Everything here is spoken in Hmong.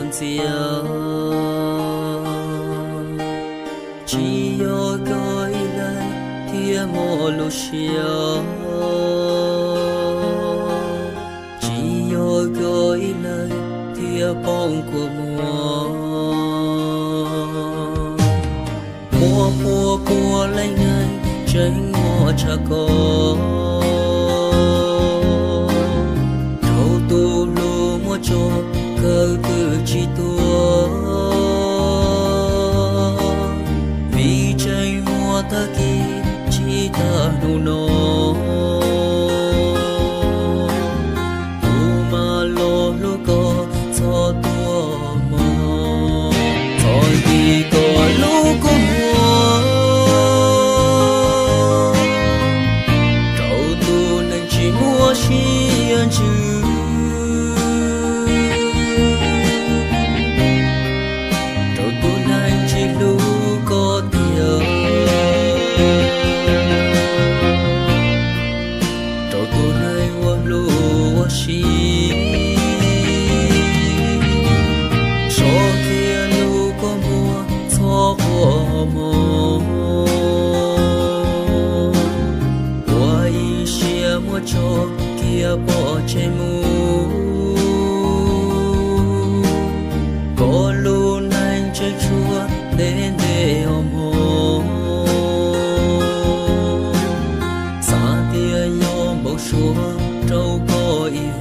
ntxias. Tsis yog koj ib leeg thiaj muaj lub siab, tsis yog koj ib leeg thiaj poob kua muag. Muaj pua pua leej neeg tseem muaj tshaj koj, rau tus hlub muaj tso kawg twb tsis tuag. Vim tseem muaj tag kis tsis tag hnub no, kuv mam los hlub koj txhob tuaj mog. Txhob ntim koj lub kua muag, rau tus neeg tsis muaj siab ntsws, rau tus neeg tsis hlub koj tiag, rau tus neeg uas hlub ua si. Soj kiag lub kua muag txhob quaj mog, ua ib siab muab tso kiag pov tseg mus. Koj lub neej tseem tshuav ntev ntev os mog, xav tias yog npau suav rau koj ib